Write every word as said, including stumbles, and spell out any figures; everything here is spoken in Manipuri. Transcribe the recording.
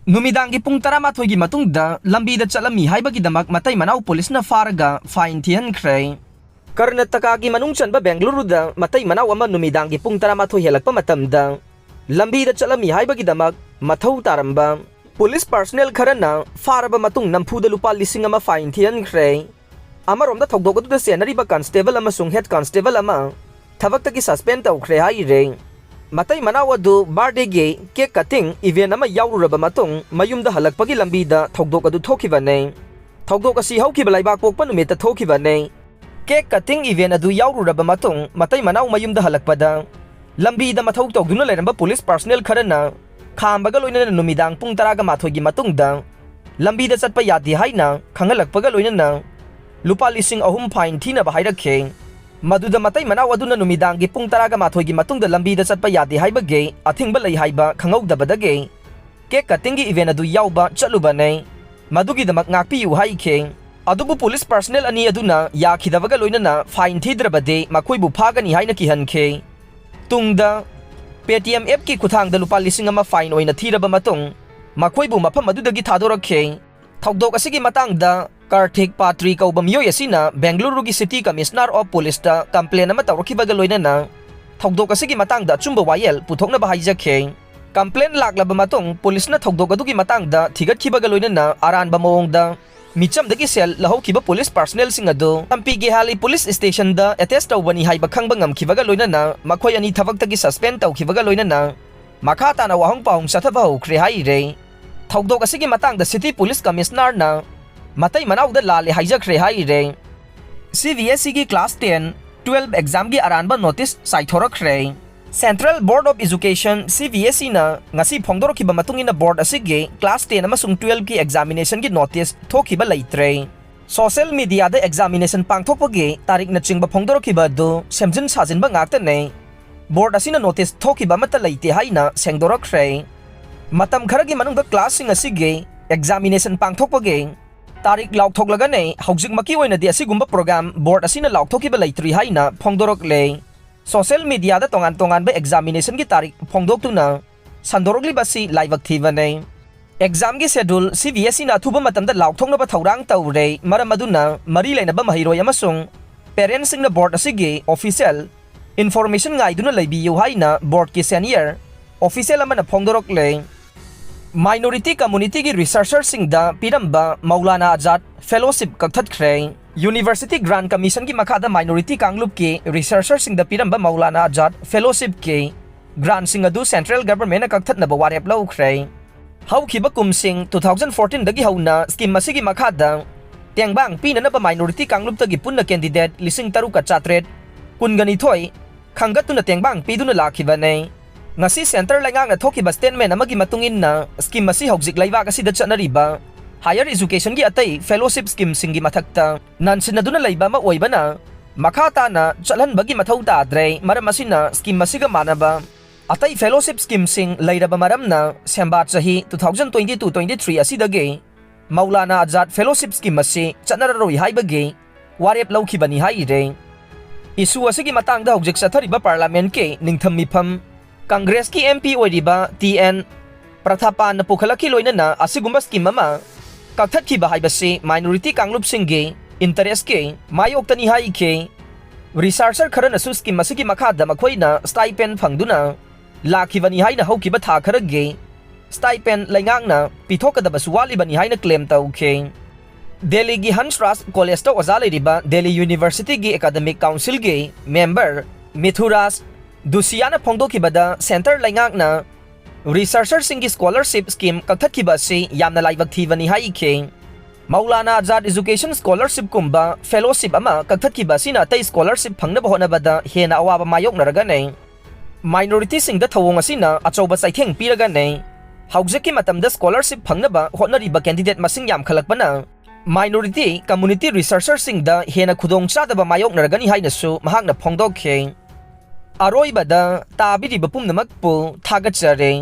ꯅꯨꯃꯤꯗꯥꯡꯒꯤ ꯄꯨꯡ ꯇꯔꯥꯃꯥꯊꯣꯏꯒꯤ ꯃꯇꯨꯡꯗ ꯂꯝꯕꯤꯗ ꯆꯠꯂꯝꯃꯤ ꯍꯥꯏꯕꯒꯤꯗꯃꯛ ꯃꯇꯩ ꯃꯅꯥꯎ ꯄꯨꯂꯤꯁꯅ ꯐꯥꯔꯒ ꯐꯥꯏꯟ ꯊꯤꯍꯟꯈ꯭ꯔꯦ꯫ ꯀꯔꯅꯥꯇꯀꯥꯒꯤ ꯃꯅꯨꯡ ꯆꯟꯕ ꯕꯦꯡꯒꯂꯨꯔꯨꯗ ꯃꯇꯩ ꯃꯅꯥꯎ ꯑꯃ ꯅꯨꯃꯤꯗꯥꯡꯒꯤ ꯄꯨꯡ ꯇꯔꯥꯃꯥꯊꯣꯏ ꯍꯦꯜꯂꯛꯄ ꯃꯇꯝꯗ ꯂꯝꯕꯤꯗ ꯆꯠꯂꯝꯃꯤ ꯍꯥꯏꯕꯒꯤꯗꯃꯛ ꯃꯊꯧ ꯇꯥꯔꯝꯕ ꯄꯨꯂꯤꯁ ꯄꯥꯔꯁꯅꯦꯜ ꯈꯔꯅ ꯐꯥꯔꯕ ꯃꯇꯨꯡ ꯅꯝꯐꯨꯗ ꯂꯨꯄꯥ ꯂꯤꯁꯤꯡ ꯑꯃ ꯐꯥꯏꯟ ꯊꯤꯍꯟꯈ꯭ꯔꯦ꯫ ꯑꯃꯔꯣꯝꯗ ꯊꯧꯗꯣꯛ ꯑꯗꯨꯗ ꯆꯦꯟꯅꯔꯤꯕ ꯀꯟꯁꯇꯦꯕꯜ ꯑꯃꯁꯨꯡ ꯍꯦꯗ ꯀꯟꯁꯇꯦꯕꯜ ꯑꯃ ꯊꯕꯛꯇꯒꯤ ꯁꯁꯄꯦꯟ ꯇꯧꯈ꯭ꯔꯦ ꯍꯥꯏꯔꯦ꯫ ꯃꯇꯩ ꯃꯅꯥꯎ ꯑꯗꯨ ꯕꯥꯔꯗꯦꯒꯤ ꯀꯦꯛ ꯀꯠꯇꯤꯡ ꯏꯚꯦꯟ ꯑꯃ ꯌꯥꯎꯔꯨꯔꯕ ꯃꯇꯨꯡ ꯃꯌꯨꯝꯗ ꯍꯜꯂꯛꯄꯒꯤ ꯂꯝꯕꯤꯗ ꯊꯧꯗꯣꯛ ꯑꯗꯨ ꯊꯣꯛꯈꯤꯕꯅꯦ꯫ ꯊꯧꯗꯣꯛ ꯑꯁꯤ ꯍꯧꯈꯤꯕ ꯂꯩꯕꯥꯛ ꯄꯣꯛꯄ ꯅꯨꯃꯤꯠꯇ ꯊꯣꯛꯈꯤꯕꯅꯦ꯫ ꯀꯦꯛ ꯀꯠꯇꯤꯡ ꯏꯚꯦꯟ ꯑꯗꯨ ꯌꯥꯎꯔꯨꯔꯕ ꯃꯇꯨꯡ ꯃꯇꯩ ꯃꯅꯥꯎ ꯃꯌꯨꯝꯗ ꯍꯜꯂꯛꯄꯗ ꯂꯝꯕꯤꯗ ꯃꯊꯧ ꯇꯧꯗꯨꯅ ꯂꯩꯔꯝꯕ ꯄꯨꯂꯤꯁ ꯄꯥꯔꯁꯅꯦꯜ ꯈꯔꯅ ꯈꯥꯝꯕꯒ ꯂꯣꯏꯅꯅ ꯅꯨꯃꯤꯗꯥꯡ ꯄꯨꯡ ꯇꯔꯥꯒ ꯃꯥꯊꯣꯏꯒꯤ ꯃꯇꯨꯡꯗ ꯂꯝꯕꯤꯗ ꯆꯠꯄ ꯌꯥꯗꯦ ꯍꯥꯏꯅ ꯈꯪꯍꯜꯂꯛꯄꯒ ꯂꯣꯏꯅꯅ ꯂꯨꯄꯥ ꯂꯤꯁꯤꯡ ꯑꯍꯨꯝ ꯐꯥꯏꯟ ꯊꯤꯅꯕ ꯍꯥꯏꯔꯛꯈꯤ꯫ ꯃꯗꯨꯗ ꯃꯇꯩ ꯃꯅꯥꯎ ꯑꯗꯨꯅ ꯅꯨꯃꯤꯗꯥꯡꯒꯤ ꯄꯨꯡ ꯇꯔꯥꯒ ꯃꯥꯊꯣꯏꯒꯤ ꯃꯇꯨꯡꯗ ꯂꯝꯕꯤꯗ ꯆꯠꯄ ꯌꯥꯗꯦ ꯍꯥꯏꯕꯒꯤ ꯑꯊꯤꯡꯕ ꯂꯩ ꯍꯥꯏꯕ ꯈꯪꯍꯧꯗꯕꯗꯒꯤ ꯀꯦꯛ ꯀꯠꯇꯤꯡꯒꯤ ꯏꯚꯦꯟ ꯑꯗꯨ ꯌꯥꯎꯕ ꯆꯠꯂꯨꯕꯅꯦ꯫ ꯃꯗꯨꯒꯤꯗꯃꯛ ꯉꯥꯛꯄꯤꯌꯨ ꯍꯥꯏꯈꯤ꯫ ꯑꯗꯨꯕꯨ ꯄꯨꯂꯤꯁ ꯄꯥꯔꯁꯅꯦꯜ ꯑꯅꯤ ꯑꯗꯨꯅ ꯌꯥꯈꯤꯗꯕꯒ ꯂꯣꯏꯅꯅ ꯐꯥꯏꯟ ꯊꯤꯗ꯭ꯔꯕꯗꯤ ꯃꯈꯣꯏꯕꯨ ꯐꯥꯒꯅꯤ ꯍꯥꯏꯅ ꯀꯤꯍꯟꯈꯤ꯫ ꯇꯨꯡꯗ Paytm ꯑꯦꯞꯀꯤ ꯈꯨꯠꯊꯥꯡꯗ ꯂꯨꯄꯥ ꯂꯤꯁꯤꯡ ꯑꯃ ꯐꯥꯏꯟ ꯑꯣꯏꯅ ꯊꯤꯔꯕ ꯃꯇꯨꯡ ꯃꯈꯣꯏꯕꯨ ꯃꯐꯝ ꯑꯗꯨꯗꯒꯤ ꯊꯥꯗꯣꯔꯛꯈꯤ꯫ ꯊꯧꯗꯣꯛ ꯑꯁꯤꯒꯤ ꯃꯇꯥꯡꯗ ꯀꯥꯔꯊꯤꯛ ꯄꯥꯇ꯭ꯔꯤ ꯀꯧꯕ ꯃꯤꯑꯣꯏ ꯑꯁꯤꯅ ꯕꯦꯡꯒꯂꯨꯔꯨꯒꯤ ꯁꯤꯇꯤ ꯀꯃꯤꯁꯅꯔ ꯑꯣꯐ ꯄꯨꯂꯤꯁꯇ ꯀꯝꯄ꯭ꯂꯦꯟ ꯑꯃ ꯇꯧꯔꯛꯈꯤꯕꯒ ꯂꯣꯏꯅꯅ ꯊꯧꯗꯣꯛ ꯑꯁꯤꯒꯤ ꯃꯇꯥꯡꯗ ꯑꯆꯨꯝꯕ ꯋꯥꯌꯦꯜ ꯄꯨꯊꯣꯛꯅꯕ ꯍꯥꯏꯖꯈꯤ꯫ ꯀꯝꯄ꯭ꯂꯦꯟ ꯂꯥꯛꯂꯕ ꯃꯇꯨꯡ ꯄꯨꯂꯤꯁꯅ ꯊꯧꯗꯣꯛ ꯑꯗꯨꯒꯤ ꯃꯇꯥꯡꯗ ꯊꯤꯒꯠꯈꯤꯕꯒ ꯂꯣꯏꯅꯅ ꯑꯔꯥꯟꯕ ꯃꯑꯣꯡꯗ ꯃꯤꯆꯝꯗꯒꯤ ꯁꯦꯜ ꯂꯧꯍꯧꯈꯤꯕ ꯄꯨꯂꯤꯁ ꯄꯥꯔꯁꯅꯦꯜꯁꯤꯡ ꯑꯗꯨ ꯍꯝꯄꯤ ꯒꯦꯍꯥꯂꯤ ꯄꯨꯂꯤꯁ ꯁ꯭ꯇꯦꯁꯟꯗ ꯑꯦꯇꯦꯆ ꯇꯧꯕꯅꯤ ꯍꯥꯏꯕ ꯈꯪꯕ ꯉꯝꯈꯤꯕꯒ ꯂꯣꯏꯅꯅ ꯃꯈꯣꯏ ꯑꯅꯤ ꯊꯕꯛꯇꯒꯤ ꯁꯁꯄꯦꯟ ꯇꯧꯈꯤꯕꯒ ꯂꯣꯏꯅꯅ ꯃꯈꯥ ꯇꯥꯅ ꯋꯥꯍꯪ ꯄꯥꯎꯍꯪ ꯆꯠꯊꯕ ꯍꯧꯈ꯭ꯔꯦ ꯍꯥꯏꯔꯦ꯫ ꯊꯧꯗꯣꯛ ꯑꯁꯤꯒꯤ ꯃꯇꯥꯡꯗ ꯁꯤꯇꯤ ꯄꯨꯂꯤꯁ ꯀꯃꯤꯁꯅꯔꯅ ꯃꯇꯩ ꯃꯅꯥꯎꯗ ꯂꯥꯜꯂꯦ ꯍꯥꯏꯖꯈ꯭ꯔꯦ ꯍꯥꯏꯔꯦ꯫ ꯁꯤ ꯕꯤ ꯑꯦꯁ ꯏꯒꯤ ꯀ꯭ꯂꯥꯁ ꯇꯦꯟ, ꯇꯨꯋꯦꯜꯕ ꯑꯦꯛꯖꯥꯝꯒꯤ ꯑꯔꯥꯟꯕ ꯅꯣꯇꯤꯁ ꯆꯥꯏꯊꯣꯔꯛꯈ꯭ꯔꯦ꯫ Central Board of Education, C B S ꯏꯅ ꯉꯁꯤ ꯐꯣꯡꯗꯣꯔꯛꯈꯤꯕ ꯃꯇꯨꯡ ꯏꯟꯅ ꯕꯣꯔꯗ ꯑꯁꯤꯒꯤ ꯀ꯭ꯂꯥꯁ ꯇꯦꯟ ꯑꯃꯁꯨꯡ ꯇꯨꯋꯦꯜꯕꯀꯤ ꯑꯦꯛꯖꯥꯃꯤꯅꯦꯁꯟꯒꯤ ꯅꯣꯇꯤꯁ ꯊꯣꯛꯈꯤꯕ ꯂꯩꯇ꯭ꯔꯦ꯫ ꯁꯣꯁꯦꯜ ꯃꯤꯗꯤꯌꯥꯗ ꯑꯦꯛꯖꯥꯃꯤꯅꯦꯁꯟ ꯄꯥꯡꯊꯣꯛꯄꯒꯤ ꯇꯥꯔꯤꯛꯅꯆꯤꯡꯕ ꯐꯣꯡꯗꯣꯔꯛꯈꯤꯕ ꯑꯗꯨ ꯁꯦꯝꯖꯤꯟ ꯁꯥꯖꯤꯟꯕ ꯉꯥꯛꯇꯅꯦ꯫ ꯕꯣꯔꯗ ꯑꯁꯤꯅ ꯅꯣꯇꯤꯁ ꯊꯣꯛꯈꯤꯕ ꯑꯃꯠꯇ ꯂꯩꯇꯦ ꯍꯥꯏꯅ ꯁꯦꯡꯗꯣꯔꯛꯈ꯭ꯔꯦ꯫ ꯃꯇꯝ ꯈꯔꯒꯤ ꯃꯅꯨꯡꯗ ꯀ꯭ꯂꯥꯁꯁꯤꯡ ꯑꯁꯤꯒꯤ ꯑꯦꯛꯖꯥꯃꯤꯅꯦꯁꯟ ꯄꯥꯡꯊꯣꯛꯄꯒꯤ ꯇꯥꯔꯤꯛ ꯂꯥꯎꯊꯣꯛꯂꯒꯅꯤ꯫ ꯍꯧꯖꯤꯛꯃꯛꯀꯤ ꯑꯣꯏꯅꯗꯤ ꯑꯁꯤꯒꯨꯝꯕ ꯄ꯭ꯔꯣꯒ꯭ꯔꯥꯝ ꯕꯣꯔꯗ ꯑꯁꯤꯅ ꯂꯥꯎꯊꯣꯛꯈꯤꯕ ꯂꯩꯇ꯭ꯔꯤ ꯍꯥꯏꯅ ꯐꯣꯡꯗꯣꯔꯛꯂꯦ꯫ ꯁꯣꯁꯦꯜ ꯃꯤꯗꯤꯌꯥꯗ ꯇꯣꯉꯥꯟ ꯇꯣꯉꯥꯟꯕ ꯑꯦꯛꯖꯥꯃꯤꯅꯦꯁꯟꯒꯤ ꯇꯥꯔꯤꯛ ꯐꯣꯡꯗꯣꯛꯇꯨꯅ ꯁꯟꯗꯣꯔꯛꯂꯤꯕ ꯑꯁꯤ ꯂꯥꯏꯕꯛ ꯊꯤꯕꯅꯤ꯫ ꯑꯦꯛꯖꯥꯝꯒꯤ ꯁꯦꯗ꯭ꯌꯨꯜ ꯁꯤ ꯕꯤ ꯑꯦꯁ ꯏꯅ ꯑꯊꯨꯕ ꯃꯇꯝꯗ ꯂꯥꯎꯊꯣꯛꯅꯕ ꯊꯧꯔꯥꯡ ꯇꯧꯔꯦ꯫ ꯃꯔꯝ ꯑꯗꯨꯅ ꯃꯔꯤ ꯂꯩꯅꯕ ꯃꯍꯩꯔꯣꯏ ꯑꯃꯁꯨꯡ ꯄꯦꯔꯦꯟꯠꯁꯤꯡꯅ ꯕꯣꯔꯗ ꯑꯁꯤꯒꯤ ꯑꯣꯐꯤꯁꯤꯌꯦꯜ ꯏꯟꯐꯣꯔꯃꯦꯁꯟ ꯉꯥꯏꯗꯨꯅ ꯂꯩꯕꯤꯌꯨ ꯍꯥꯏꯅ ꯕꯣꯔꯗꯀꯤ ꯁꯦꯅꯤꯌꯔ ꯑꯣꯐꯤꯁꯤꯌꯦꯜ ꯑꯃꯅ ꯐꯣꯡꯗꯣꯔꯛꯂꯦ꯫ ꯃꯥꯏꯅꯣꯔꯤꯇꯤ ꯀꯝꯃꯨꯅꯤꯇꯤꯒꯤ ꯔꯤꯁꯔꯆꯔꯁꯤꯡꯗ ꯄꯤꯔꯝꯕ ꯃꯧꯂꯥꯅꯥ ꯑꯥꯖꯥꯗ ꯐꯦꯂꯣꯁꯤꯞ ꯀꯛꯊꯠꯈ꯭ꯔꯦ꯫ ꯌꯨꯅꯤꯚꯔꯁꯤꯇꯤ ꯒ꯭ꯔꯥꯟ ꯀꯃꯤꯁꯟꯒꯤ ꯃꯈꯥꯗ ꯃꯥꯏꯅꯣꯔꯤꯇꯤ ꯀꯥꯡꯂꯨꯞꯀꯤ ꯔꯤꯁꯔꯆꯔꯁꯤꯡꯗ ꯄꯤꯔꯝꯕ ꯃꯧꯂꯥꯅꯥ ꯑꯥꯖꯥꯗ ꯐꯦꯂꯣꯁꯤꯞꯀꯤ ꯒ꯭ꯔꯥꯟꯁꯤꯡ ꯑꯗꯨ ꯁꯦꯟꯇ꯭ꯔꯦꯜ ꯒꯚꯔꯟꯃꯦꯟꯠꯅ ꯀꯛꯊꯠꯅꯕ ꯋꯥꯔꯦꯞ ꯂꯧꯈ꯭ꯔꯦ꯫ ꯍꯧꯈꯤꯕ ꯀꯨꯝꯁꯤꯡ two thousand fourteen ꯗꯒꯤ ꯍꯧꯅ ꯁ꯭ꯀꯤꯝ ꯑꯁꯤꯒꯤ ꯃꯈꯥꯗ ꯇꯦꯡꯕꯥꯡ ꯄꯤꯅꯅꯕ ꯃꯥꯏꯅꯣꯔꯤꯇꯤ ꯀꯥꯡꯂꯨꯞꯇꯒꯤ ꯄꯨꯟꯅ ꯀꯦꯟꯗꯤꯗꯦꯠ ꯂꯤꯁꯤꯡ ꯇꯔꯨꯛꯀ ꯆꯥꯇ꯭ꯔꯦꯠ ꯀꯨꯟꯒ ꯅꯤꯊꯣꯏ ꯈꯟꯒꯠꯇꯨꯅ ꯇꯦꯡꯕꯥꯡ ꯄꯤꯗꯨꯅ ꯂꯥꯛꯈꯤꯕꯅꯤ꯫ ꯉꯁꯤ ꯁꯦꯟꯇꯔ ꯂꯩꯉꯥꯛꯅ ꯊꯣꯛꯈꯤꯕ ꯁ꯭ꯇꯦꯠꯃꯦꯟꯠ ꯑꯃꯒꯤ ꯃꯇꯨꯡ ꯏꯟꯅ, ꯁ꯭ꯀꯤꯝ ꯑꯁꯤ ꯍꯧꯖꯤꯛ ꯂꯩꯕꯥꯛ ꯑꯁꯤꯗ ꯆꯠꯅꯔꯤꯕ ꯍꯥꯌꯔ ꯑꯦꯖꯨꯀꯦꯁꯟꯒꯤ ꯑꯇꯩ ꯐꯦꯂꯣꯁꯤꯞ ꯁ꯭ꯀꯤꯝꯁꯤꯡꯒꯤ ꯃꯊꯛꯇ ꯅꯟꯁꯤꯟꯅꯗꯨꯅ ꯂꯩꯕ ꯑꯃ ꯑꯣꯏꯕꯅ ꯃꯈꯥ ꯇꯥꯅ ꯆꯠꯍꯟꯕꯒꯤ ꯃꯊꯧ ꯇꯥꯗ꯭ꯔꯦ꯫ ꯃꯔꯝ ꯑꯁꯤꯅ, ꯁ꯭ꯀꯤꯝ ꯑꯁꯤꯒ ꯃꯥꯟꯅꯕ ꯑꯇꯩ ꯐꯦꯂꯣꯁꯤꯞ ꯁ꯭ꯀꯤꯝꯁꯤꯡ ꯂꯩꯔꯕ ꯃꯔꯝꯅ, ꯁꯦꯝꯕꯥ ꯆꯍꯤ two thousand twenty-two twenty-three ꯑꯁꯤꯗꯒꯤ ꯃꯧꯂꯥꯅꯥ ꯑꯥꯖꯥꯗ ꯐꯦꯂꯣꯁꯤꯞ ꯁ꯭ꯀꯤꯝ ꯑꯁꯤ ꯆꯠꯅꯔꯔꯣꯏ ꯍꯥꯏꯕꯒꯤ ꯋꯥꯔꯦꯞ ꯂꯧꯈꯤꯕꯅꯤ ꯍꯥꯏꯔꯦ꯫ ꯏꯁꯨ ꯑꯁꯤꯒꯤ ꯃꯇꯥꯡꯗ ꯍꯧꯖꯤꯛ ꯆꯠꯊꯔꯤꯕ ꯄꯥꯔꯂꯥꯃꯦꯟꯠꯀꯤ ꯅꯤꯡꯊꯝ ꯃꯤꯐꯝ ꯀꯪꯒ꯭ꯔꯦꯁꯀꯤ ꯑꯦꯝ ꯄꯤ ꯑꯣꯏꯔꯤꯕ ꯇꯤ ꯑꯦꯟ ꯄ꯭ꯔꯊꯥꯄꯥꯟꯅ ꯄꯨꯈꯠꯂꯛꯈꯤ, ꯂꯣꯏꯅꯅ ꯑꯁꯤꯒꯨꯝꯕ ꯁ꯭ꯀꯤꯝ ꯑꯃ ꯀꯛꯊꯠꯈꯤꯕ ꯍꯥꯏꯕꯁꯤ ꯃꯥꯏꯅꯣꯔꯤꯇꯤ ꯀꯥꯡꯂꯨꯞꯁꯤꯡꯒꯤ ꯏꯟꯇꯔꯦꯁꯀꯤ ꯃꯥꯌꯣꯛꯇꯅꯤ ꯍꯥꯏꯈꯤ꯫ ꯔꯤꯁꯔꯆꯔ ꯈꯔꯅꯁꯨ ꯁ꯭ꯀꯤꯝ ꯑꯁꯤꯒꯤ ꯃꯈꯥꯗ ꯃꯈꯣꯏꯅ ꯁ꯭ꯇꯥꯏꯄꯦꯟ ꯐꯪꯗꯨꯅ ꯂꯥꯛꯈꯤꯕꯅꯤ ꯍꯥꯏꯅ ꯍꯧꯈꯤꯕ ꯊꯥ ꯈꯔꯒꯤ ꯁ꯭ꯇꯥꯏꯄꯦꯟ ꯂꯩꯉꯥꯛꯅ ꯄꯤꯊꯣꯛꯀꯗꯕꯁꯨ ꯋꯥꯠꯂꯤꯕꯅꯤ ꯍꯥꯏꯅ ꯀ꯭ꯂꯦꯝ ꯇꯧꯈꯤ꯫ ꯗꯦꯜꯂꯤꯒꯤ ꯍꯟꯁ ꯔꯥꯖ ꯀꯣꯂꯦꯖꯇ ꯑꯣꯖꯥ ꯂꯩꯔꯤꯕ ꯗꯦꯜꯂꯤ ꯌꯨꯅꯤꯚꯔꯁꯤꯇꯤꯒꯤ ꯑꯦꯀꯥꯗꯃꯤꯛ ꯀꯥꯎꯟꯁꯤꯜꯒꯤ ꯃꯦꯝꯕꯔ ꯃꯤꯊꯨꯔꯥꯖ ꯗꯨꯁꯤꯌꯥꯅ ꯐꯣꯡꯗꯣꯛꯈꯤꯕꯗ, ꯁꯦꯟꯇꯔ ꯂꯩꯉꯥꯛꯅ ꯔꯤꯁꯔꯆꯔꯁꯤꯡꯒꯤ ꯁ꯭ꯀꯣꯂꯔꯁꯤꯞ ꯁ꯭ꯀꯤꯝ ꯀꯛꯊꯠꯈꯤꯕ ꯑꯁꯤ ꯌꯥꯝꯅ ꯂꯥꯏꯕꯛ ꯊꯤꯕꯅꯤ ꯍꯥꯏꯈꯤ꯫ ꯃꯧꯂꯥꯅꯥ ꯑꯥꯖꯥꯗ ꯑꯦꯖꯨꯀꯦꯁꯟ ꯁ꯭ꯀꯣꯂꯔꯁꯤꯞꯀꯨꯝꯕ ꯐꯦꯂꯣꯁꯤꯞ ꯑꯃ ꯀꯛꯊꯠꯈꯤꯕ ꯑꯁꯤꯅ ꯑꯇꯩ ꯁ꯭ꯀꯣꯂꯔꯁꯤꯞ ꯐꯪꯅꯕ ꯍꯣꯠꯅꯕꯗ ꯍꯦꯟꯅ ꯑꯋꯥꯕ ꯃꯥꯌꯣꯛꯅꯔꯒꯅꯤ꯫ ꯃꯥꯏꯅꯣꯔꯤꯇꯤꯁꯤꯡꯗ ꯊꯧꯑꯣꯡ ꯑꯁꯤꯅ ꯑꯆꯧꯕ ꯆꯩꯊꯦꯡ ꯄꯤꯔꯒꯅꯤ꯫ ꯍꯧꯖꯤꯛꯀꯤ ꯃꯇꯝꯗ ꯁ꯭ꯀꯣꯂꯔꯁꯤꯞ ꯐꯪꯅꯕ ꯍꯣꯠꯅꯔꯤꯕ ꯀꯦꯟꯗꯤꯗꯦꯠ ꯃꯁꯤꯡ ꯌꯥꯝꯈꯠꯂꯛꯄꯅ ꯃꯥꯏꯅꯣꯔꯤꯇꯤ ꯀꯝꯃꯨꯅꯤꯇꯤ ꯔꯤꯁꯔꯆꯔꯁꯤꯡꯗ ꯍꯦꯟꯅ ꯈꯨꯗꯣꯡꯆꯥꯗꯕ ꯃꯥꯌꯣꯛꯅꯔꯒꯅꯤ ꯍꯥꯏꯅꯁꯨ ꯃꯍꯥꯛꯅ ꯐꯣꯡꯗꯣꯛꯈꯤ꯫ ꯑꯔꯣꯏꯕꯗ ꯇꯥꯕꯤꯔꯤꯕ ꯄꯨꯝꯅꯃꯛꯄꯨ ꯊꯥꯒꯠꯆꯔꯤ꯫